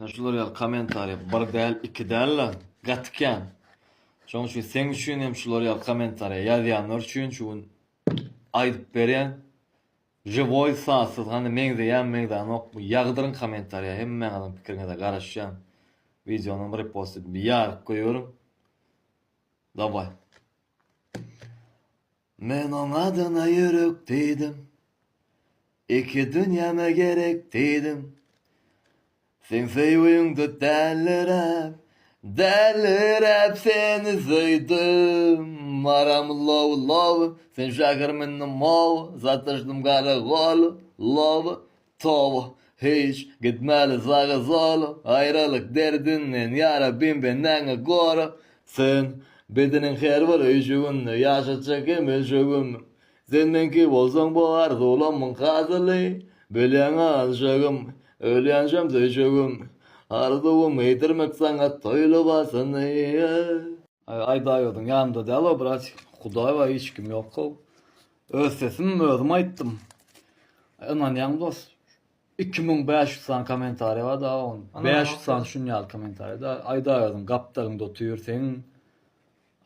Ine şular ýaly kommentariýa bir däl, iki däl-de, gaty kän. Şonuň üçin seň üçin hem şular ýaly kommentariýa ýazýanlar üçin şu gün aýdyp berýän. Žiwoý sazsyz hany meňzeýämi meňzänokmy ýagdyryň kommentariýa hemmäňiziň pikiriňize garaşýan. Wideonam repost edip ýaryp goýberiň. Daway. Men oň adyna ýürek diýdim. Iki dünýäme gerek diýdim. Seň söýgüňde däliräp, däliräp seni söýdüm. Aram low low, sen şäher mindim how, sataşdym gara gol, low, tow. Hiç gitmeli saga sola, aýralyk derdinden ýa Rabbim bendäňi gora. Sen bedeniň her bir öýjüginde ýaşatjak hem ölçegim. Sen meňki bolsaň bu arzuwlamyň hasyly, Bilýäň-ä aljagym, ölýänçäm söýjegim. Arzuwym geýdirmek saňa toý lybasyny. Aýdaýodyň ýanymda däl-ow bratik, Hudaý bar hiç kim ýok-ow. Öz sesim özüm aýtdym. Ynanýaňmy dos? 2500 sany kommentariýa bar da on. 500 sany şun ýaly kommentariýa da. Aýdaýodyň gapdalyňda otyr seň.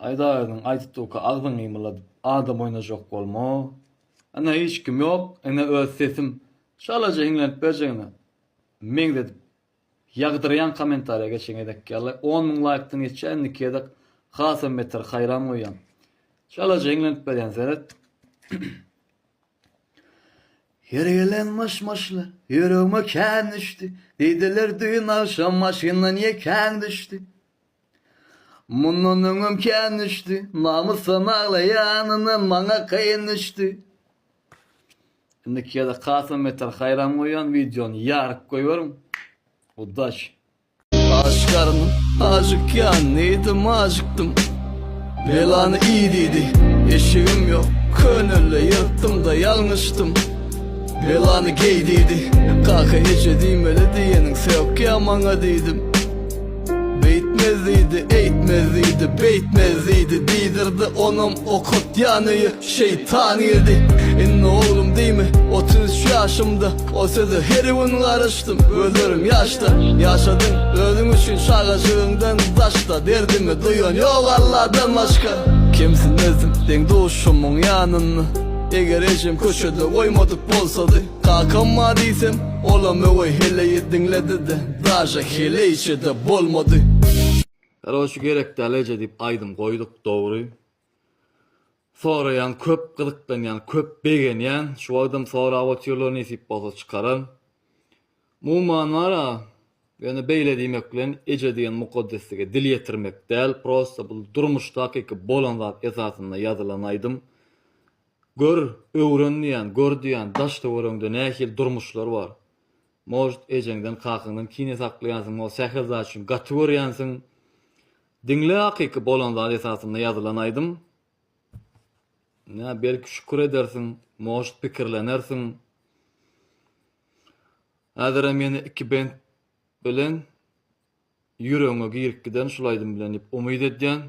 Aýdaýodyň aýdyp durka agzyňy gymyldadyp adam oýnajak bolma. Ine hiç kim ýok, ine öz sesim. Çalaja hiňlenip berjegine meňzedip ýagdyrýan kommentariýa geçen gezek ýaly 10 müň laýkdan geçýär indiki gezek hasam beter haýran goýýan. Çalaja hiňlenip berýän seret. Her gelen myş-myşlar ýüregime kän düşdi. Diýdiler düýn agşam maşyndan ýekäň düşdi. Mundan öňem kän düşdi. Namysdan aglaýanyndan maňa kyn düşdi. Indiki gezek hasam beter haýran goýýan wideony ýaryp goýberiň. Udaçi. Aç garnym ajykýan diýdim ajykdym Belany iý diýdi eşigim ýok Könelde ýyrtdym-da ýalňyşdym Belany geý diýdi kaka eje diýmeli diýeniň sökýä maňa diýdim Beýtmez diýdi eýtmez diýdi beýtmez diýdi diýdirdi onam okatýan öýe şeýtan girdi Indi oglum diýme 33 ýaşymda o söze her gün garaşdym gözlerim ýaşda Ýaşadyň özüň üçin çagajygyňdan daşda Derdimi duýan ýok Alladan başga Kemsinmezdim deň duşumyň ýanynda Eger ejem köçede goýmadyk bolsady Kakam bar diýsem olam öweý heleýi diňledi-de daže heleýçe-de bolmady. Karoçi gerek däl eje diýip aýdym goýduk dogry. Soraýan köp gyzyklanýan köp begenýän şu wagtam sorap otyrlar nesip bolsa çykaran. Umuman bara ýöne beýle diýmek bilen eje diýen mukaddeslige dil ýetirmek däl prosta bu durmuşda hakyky bolan zat esasynda ýazylan aýdym. Gör, öwren diýýän, gör diýýän, daş-töweregiňde nähili durmuşlar bar. Может, ejeňden, kakaňdan kine saklaýansyň, ol sähel zat üçin gaty görýänsiň. Diňle hakyky bolan zat esasynda ýazylan aýdym. Nä, belki şükür edersiň, может, pikirlenersiň. Häzirem ýene iki bent bilen ýüregiňe girip giden şul aýdym bilen diýip umyt edýän.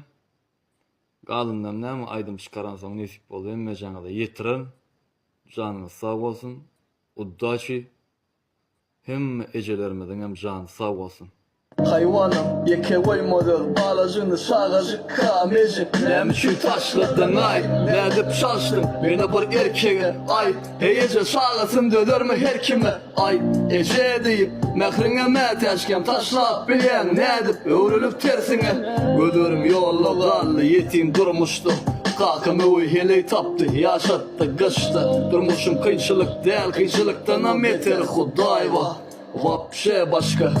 Galyndan näme aýdym çykaransoň nesip bolsa hemmejaňyza ýetirerin. Janyňyz sag bolsun. Uddaçi. Hemme ejelerimiziňem jany sag bolsun. Haýwanam ýeke goýmaz öz balajyny çagajykka meje Näme üçin taşladyň-aý, nädip çalyşdyň meni bir erkege aý Heý eje çagasyn dözermi her kime aý Eje diýip mähriňe mätäçkäm taşlap bilýäň nädip öwrülip tersiňe Gözlerim ýolda galdy ýetim durmuşda Kakam öweý heleý tapdy ýaşatdy gyşda Durmuşym kynçylyk däl kynçylykdanam beter Hudaý wapşe başga.